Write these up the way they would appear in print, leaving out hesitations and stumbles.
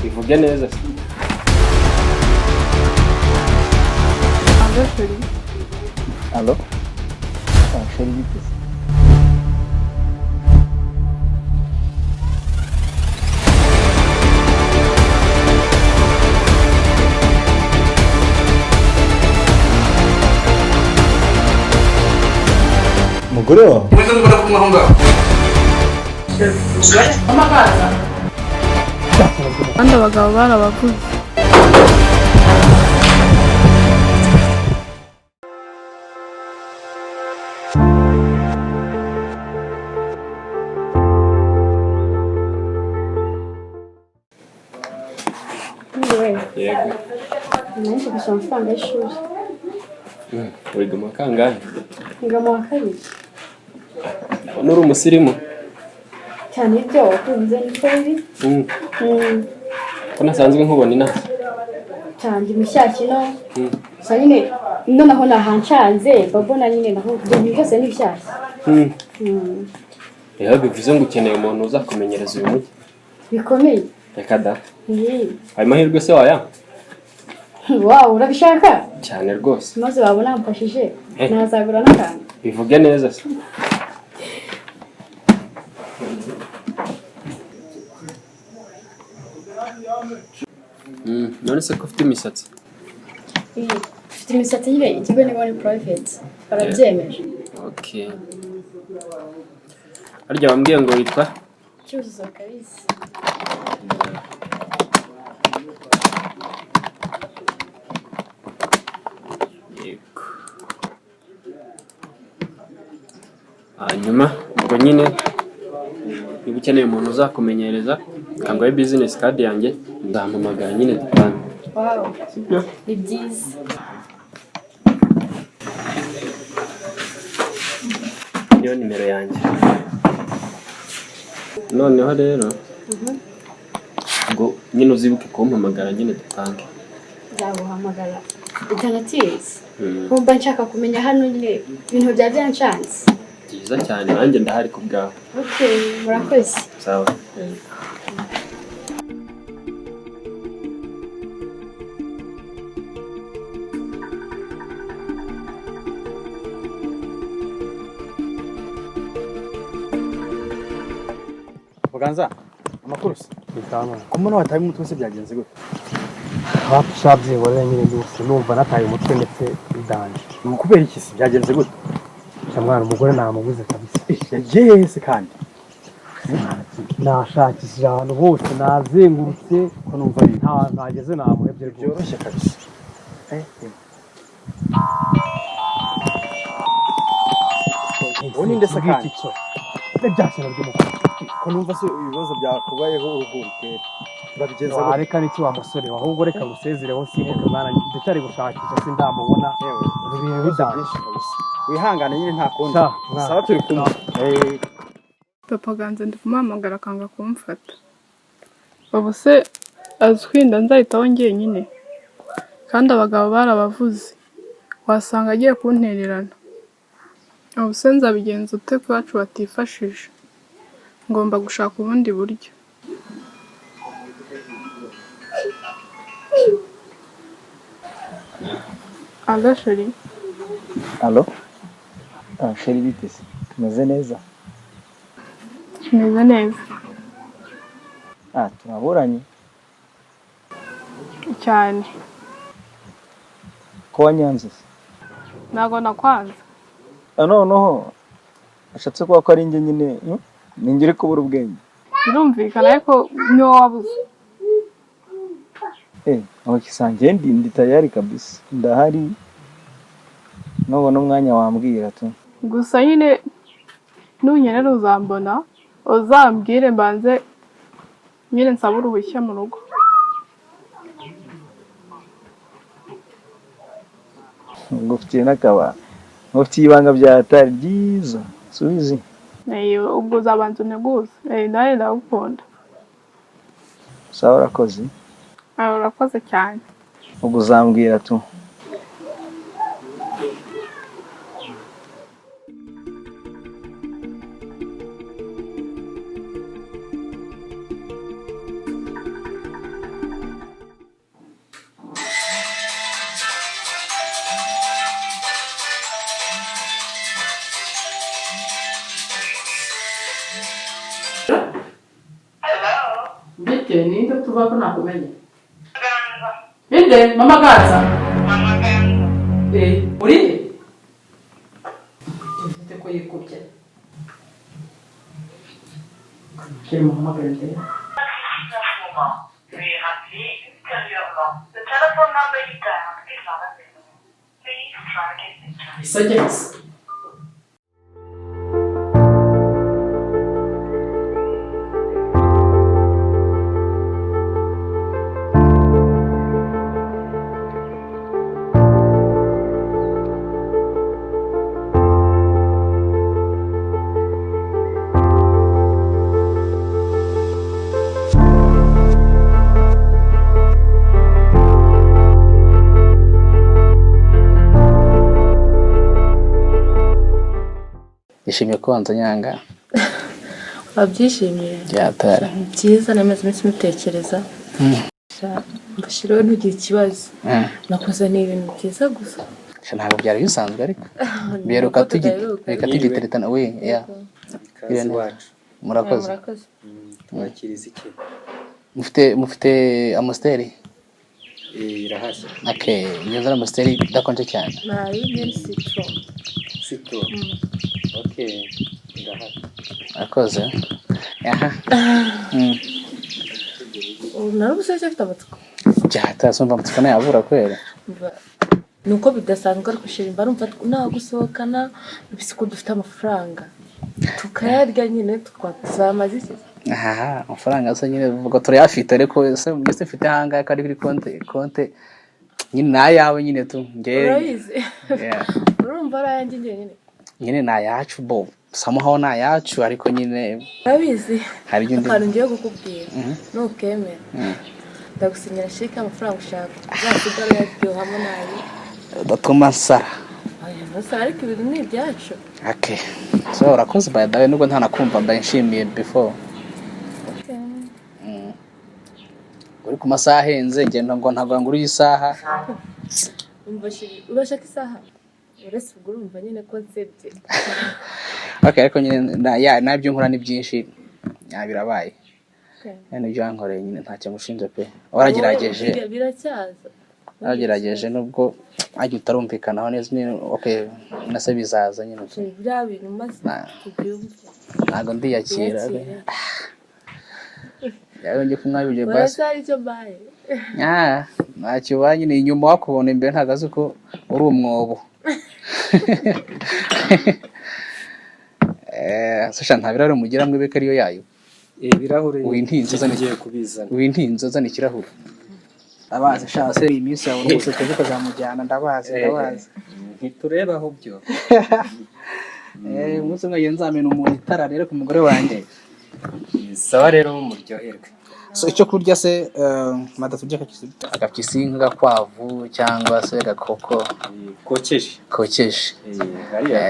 Bivuge neza se. Allo chérie. Allo? Ah, chérie bite se? Umugore wawe? Kandi abagabo barabavuze. Yego. Nanjye gusa amafaranga y'ishuri. Wiga mu wa kangahe? Niga mu wa kabiri. Ndabona uri umusirimu. Cyane ibyo wakunze niko biri. Ko nasanzwe nkubona inaha. Cyane ndi mushyashya ino. Gusa nyine noneho nahancanze mbabona nyine naho ibintu byose ni bishyashya. Rero bivuze ngo ukeneye umuntu uzakumenyereza uyu mujyi. Bikomeye. Reka da. Ayo mahirwe se waya? Wow, urabishaka? Cyane rwose. Maze waba unamfashije nazagura n'akantu. Bivuge neza se. None se ko ufite imisatsi? Mfite imisatsi nyine, ikigo ni one private barabyemeje. Okay. Harya wambwiye ngo witwa? Cyuzuzo Kalisa. Yego. Hanyuma ubwo nyine niba ukeneye umuntu uzakumenyereza kanguhe business card yanjye ndampamagara nyine dupange. Wow, ni byiza. Niyo nimero yanjye. Noneho rero ngo nyine uzibuke kumpamagara nyine dupange. Nzaguhamagara bitanatinze. Nkumva nshaka kumenya hano nyine ibintu bya byanshanze. Byiza cyane, nanjye ndahari ku bwawe. Okay, murakoze. Sawa. Muganza, amakuru se? Ko mbona wataye umutwe se byagenze gute? Hafi nyine rwose numva nataye umutwe ndetse bidanje. Ni ukubera iki se byagenze gute? Mwana umugore namubuze kabisa. Yagiye hehe se kandi? Nashakishije ahantu hose nazengurutse ko numva ari nta ntageze namuhebye rwose. Byoroshye kabisa. Ubu ni nde se kandi? N'ibyashyira by'umukuru. Ko numva se ibibazo byakubayeho uruhuri kweri. Urabigenza gute? Wareka n'iki wa musore, ahubwo reka ngusezereho simbuke mwana, ndacyari gushakisha sindamubona. Ibi bintu bidanje. Wihangane nyine nta kundi. Sawa turi kumwe. Papa Ganza ndi kumuhamagara akanga kumfata. Ubu se azwinda nzahitaho njyenyine. Kandi abagabo barabavuze. Wasanga agiye kuntererana. Ubu se nzabigenza ute ko iwacu batifashije? Ngomba gushaka ubundi buryo. Allo chérie. Allo? Ah, chérie bite se? Tumeze neza? Meze neza. Ah, turaburanye. Cyane. Ko wanyanze se? Ntabwo nakwanze. Ah, noneho ashatse kuba ko ari njye nyine, ni njye uri kubura ubwenge. Birumvikana ariko niwo wabuze. Okay, ndi tayari kabisa. Ndahari. Nubona umwanya wambwira tu. Gusa nyine nunkenera uzambona, uzambwire mbanze nyine nsabe uruhushya mu rugo. Ngufitiye n'akaba. Ngufitiye ibanga bya atari byiza. Subizi. Ubwo uzabanza unteguze. Nawe ndagukunda. Sawa urakoze. Urakoze cyane. Ubwo uzambwira tu. Tuvuga ko nakumenye. Inde mama Ganza. Eh, uri he? Ufite ko yikubye. Kiri muhamagare ndebe. Veuillez rappeler ultérieurement. The telephone number you dialed is not available. Please try again later. Isogetse. Nishimiye ko wanzanye aha ngaha. Wabyishimiye? Byatara. Byiza, namaze iminsi mutekereza. Mbashireho, ntugire ikibazo. Nakuzaniye ibintu byiza gusa. Sha, ntabwo byari bisanzwe, ariko biheruka Nubwo tudaheruka. reka tugiteretana we ya. Ikaze iwacu. Murakoze. Murakoze. Twakiriza iki? Mufite Amstel? Eh, irahari. Okay, ngeze Amstel idakonje cyane. Nari nyine citron. Sito. Okay, irahari. Murakoze, aha. Nari ubusa afite amatsiko. Byatara, sumva amatsiko nayabura kwera. Umva, ni uko bidasanzwe, ariko chéri, mba numva nagusohokana bisi ko dufite amafaranga tukayarya nyine, twazamaze iki? Aha amafaranga asa nyine ubwo turayafite, ariko se mbese mfite ahangaha ko ari kuri konte nyine ni ayawe nyine tu njye. Urabizi. Yeah. Urumva ari ayanjye njyenyine. Nyine ni ayacu bo, somehow ni ayacu, ariko nyine Urabizi, hari ibyo akantu ngiye kukubwira, nukemera ndagusinyira sheke y'amafaranga ushaka, uzasigara uyaryohamo nabi. Udatuma nsara. Aya masaha, ariko ibintu ni ibyacu. Okay, so urakoze by the way, nubwo ntanakumva mbaye nshimiye before. Uri ku masaha ahenze, ngenda ngo ntabwo ngura iyi saha. Umva chéri, urashaka isaha? Uretse ubwo urumva nyine ko nsebye. Okay, ariko nyine ya nabyo nkora ni byinshi ya, birabaye. Ya, nibyo wankoreye nyine, ntacyo ngushinja pe, waragerageje. Biracyaza. Waragerageje nubwo ajya utarumvikanaho neza nyine. Okay, nase bizaza nyine. Chéri, biriya bintu maze kubyumva. Ntabwo ndiyakira. Wiyakire. Yawe njye kunywa ibyo basi. Uracyari icyo mbaye. Ah, ntacyo ubaye nyine, inyuma wakubona, imbere ntabwo azi ko uri umwobo. Eh, sasha, nta birahuri mugira mwebwe ko ariyo yayo? Ibirahure. Wintinze zana. Ngiye kubizana. Wintinze zana ikirahure. Ndabazi sha, se iyi minsi yawe rwose twebwe ukazamujyana, ndabazi, ndabazi. Ntitureba aho byo. Eh, umunsi umwe nzamena umuntu itara rero ku mugore wanjye. Sawa rero, muryoherwe. So icyo kurya se, mada turya agapyisi nk'agakwavu cyangwa se agakoko Kokeje. Kokeje. Eh, hariya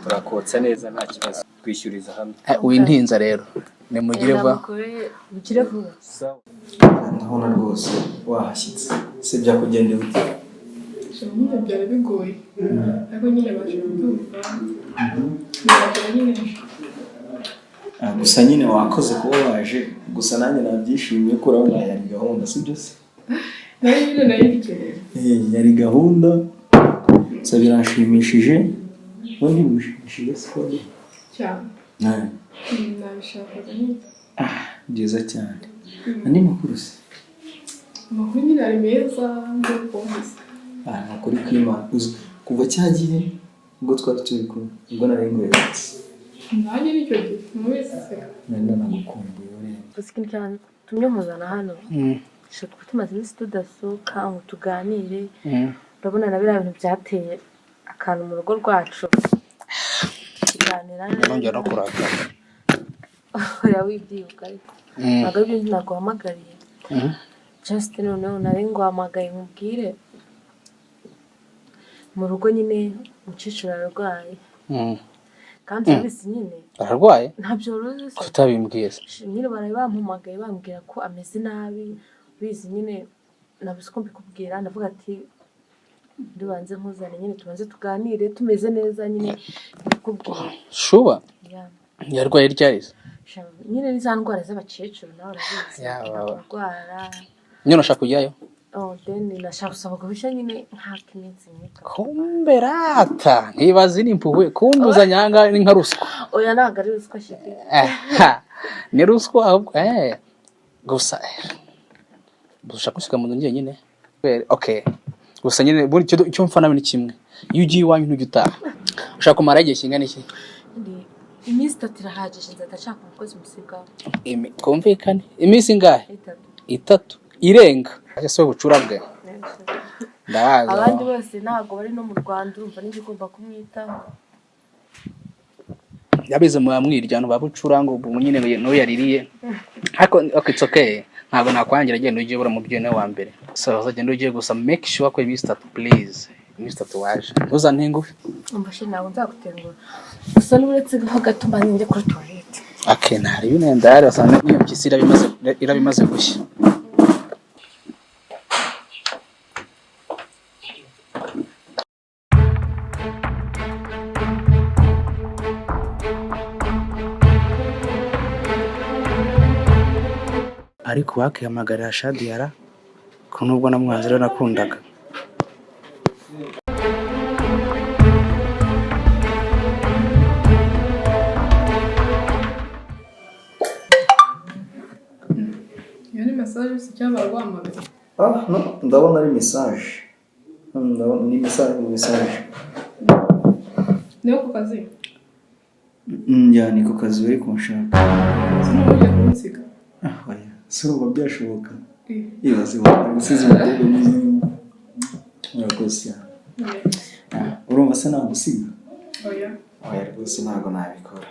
turakotsa neza, nta kibazo, twishyuriza hamwe. Eh, wintinza rero, nimugire vuba. Mugire vuba. Sawa. Ndabona rwose wahashyitse se, byakugendeye ute? Nyine byari bigoye, ariko nyine baje kubyumva, biragira nyine. Ah, gusa nyine wakoze kuba waje, gusa nanjye nabyishimiye ko urabona yari gahunda, sibyo se? Nayo nyine nayo ibikeneye. Eh, yari gahunda, gusa biranshimishije. Wowe ntibigushimishije siko? Cyane. Ah, Nabishakaga nyine. Byiza cyane. Andi makuru se? Amakuru nyine ari meza nk'uko mbizi. Ah, ni ukuri kw'Imana. Uzi, kuva cya gihe ubwo twari turi kumwe, ubwo nari nguherutse, Nanjye nicyo gihe mubizi se. Nari nanagukumbuye urebye. Gusa ikintu cyatumye nkuzana hano, dushobora kuba tumaze iminsi tudasohoka ngo tuganire. Urabona na biriya bintu byateye akantu mu rugo rwacu, tuganira. Nongera no kurakara. Oya, wibyibuka, ariko ntabwo aribyo naguhamagariye. Just noneho nari nguhamagaye nkubwire, mu rugo nyine umukecuru ararwaye. Kandi urabizi nyine. Ararwaye? Ntabyo wari uzi se? Kutabimbwiye se? Nyine baraye bampamagaye bambwira ko ameze nabi. Ubizi nyine, nabuze uko mbikubwira, ndavuga ati ndubanze nkuzane nyine, tubanze tuganire tumeze neza nyine mbikubwire. Shuba? Yeah. Yarwaye ryari se? Nyine ni za ndwara z'abakecuru nawe urabizi. Ya, baba. Kurwara. Nyine ushaka kujyayo? Oh, then nashaka gusaba guhisha nyine nkaka iminsi mike. Kumbe rata ntibazi ni impuhwe, kumbe uzanye aha ngaha ni nka ruswa. Oya, ntabwo ari ruswa shiti. Eh, ha, ni ruswa ahubwo gusa gusa ushaka gusiga mu nzu njyenyine. Okay, gusa nyine buri icyo mfa nawe ni kimwe, iyo ugiye iwanyu ntujya utaha. Ushaka kumara igihe kingana iki? Ni iminsi 3 irahagije, nzahita nshaka umukozi musigaho. Twumvikane iminsi ingahe? 3. 3 irenga. Ese ubucura bwe ndabaza. Abandi bose ntabwo bari no mu Rwanda, urumva ninjye ugomba kumwitaho. Yabize mu bamwiryano ba bucura ngo ubu nyine n'uwo yaririye. Ariko okay, it's okay, ntabwo nakwangira, genda ujye ubura mubyeyi nawe wa mbere. So uzagenda ugiye gusa make sure ko iminsi 3 please, iminsi 3 waje ntuzantenguhe. Umva she, ntabwo nzagutenguha, gusa n'uretse gaho gato mbanze njye kuri toilette. Okay, ntari binenda hari basanga niyo mpyisi irabimaze gushya. Ariko wakihamagarira Shadiyara ko nubwo namwanze rero nakundaga. Iyo ni message si cyangwa baraguhamagaye? Ah no, ndabona ari message. Ndabona ni message, ni message. Niyo ku kazi? Ya, ni ku kazi bari kunshaka. Sinubwo kunsiga. Ah oya, si urumva byashoboka. Ibaze gusiza umukobwa mwiza. Murakoze cyane. Urumva se nagusiga? Oya. Oya rwose ntabwo nabikora.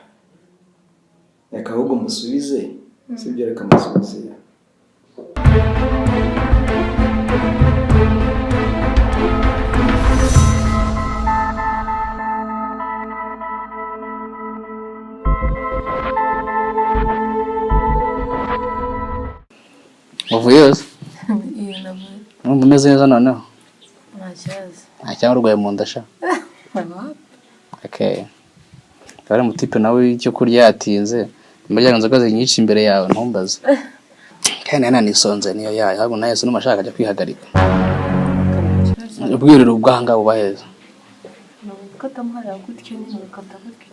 Reka ahubwo musubize. Sibyo, reka musubize. Uvuye yose? Iyo navuye. Numva umeze neza noneho? Nta kibazo. Nta cyangwa urwaye mu nda sha? Okay. Akaba ari umutipe nawe icyo kurya yatinze. Imiryango inzoga nyinshi imbere yawe ntumbaze. Kandi nananisonze niyo yayo, ahubwo nawe se numashaka ajya kwihagarika. Ubwiriro ubwanga buba heza. Katamuharira gutyo nyine ukata gutyo.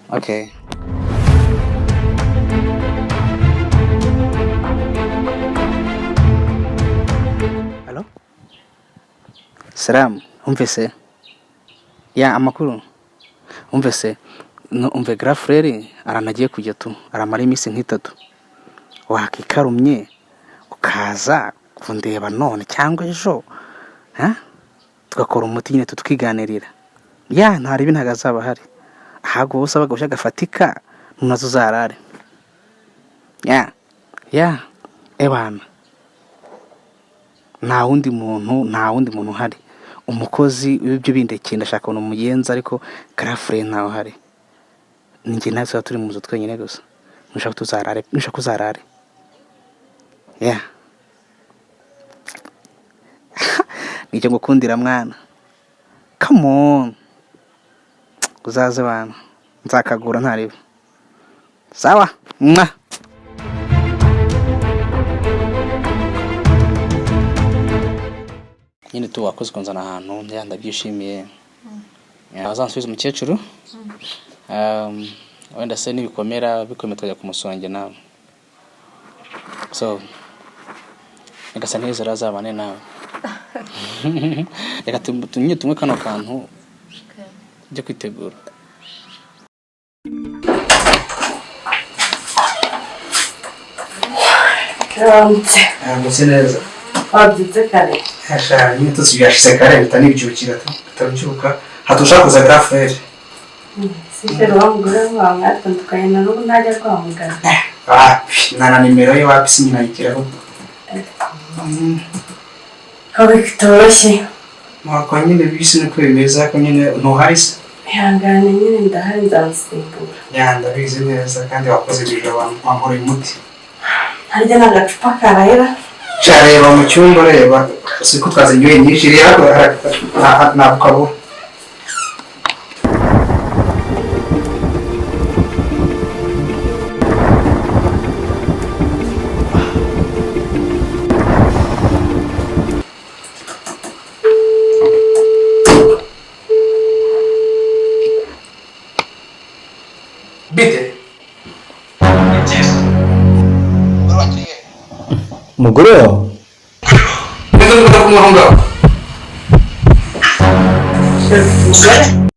Okay. Hello? Salam, umvise? Ya amakuru. Umvise? No, umve grafrere aranagiye kujya tu, aramara iminsi nk'itatu. Wakikarumye ukaza kundeba none cyangwa ejo, ha? Tugakora umuti nyine tukiganirira. Ya ntari ibintu azaba hari. Ahubwo wowe usaba gushya gafatika nazo uzarare. Ya ya ebana, nta wundi muntu, nta wundi muntu uhari. Umukozi w'ibyo bindekeye ndashaka umuntu mugenza, ariko grafre ntawe uhari. Ninjye nawe tuba turi mu nzu twenyine gusa. Nushaka tuzarare, nushaka uzarare. Ya nicyo ngukundira mwana. Come on, uzaze bana, nzakagura ntaribe. Sawa mwa. Nyine tu wakoze kunzana ahantu, ya ndabyishimiye. Azansubiza umukecuru. Wenda se nibikomera bikomeye tukajya kumusonge nawe. So nagasa neza azabane nawe. Reka tumwe tumwe kano kantu byo kwitegura. Aramutse neza. Wabyutse kare. Asha, nyine tusibyashize kare bitanibyukira tutabyuka. Hatushaka kuza grafere. Sishe wa mugore wawe mwatandukanye na n'ubu ntajya kwa muganga. Wapi, nta na nimero ye wapi sinayigiraho. Ko bitoroshye. Mwako nyine bisi niko bimeze, ariko nyine ntuhari se. Ihangane nyine ndahari nzamusimbura. Ya ndabizi neza kandi wakoze ibyo wankoreye umuti. Harya ni agacupa karahera. Reba mu cyumba, reba siko twazinyoye nyinshi, reba ntabwo kabura. Umugore wawe? Neza niko kunywa aho ngaho. Chéri, ufite umugore?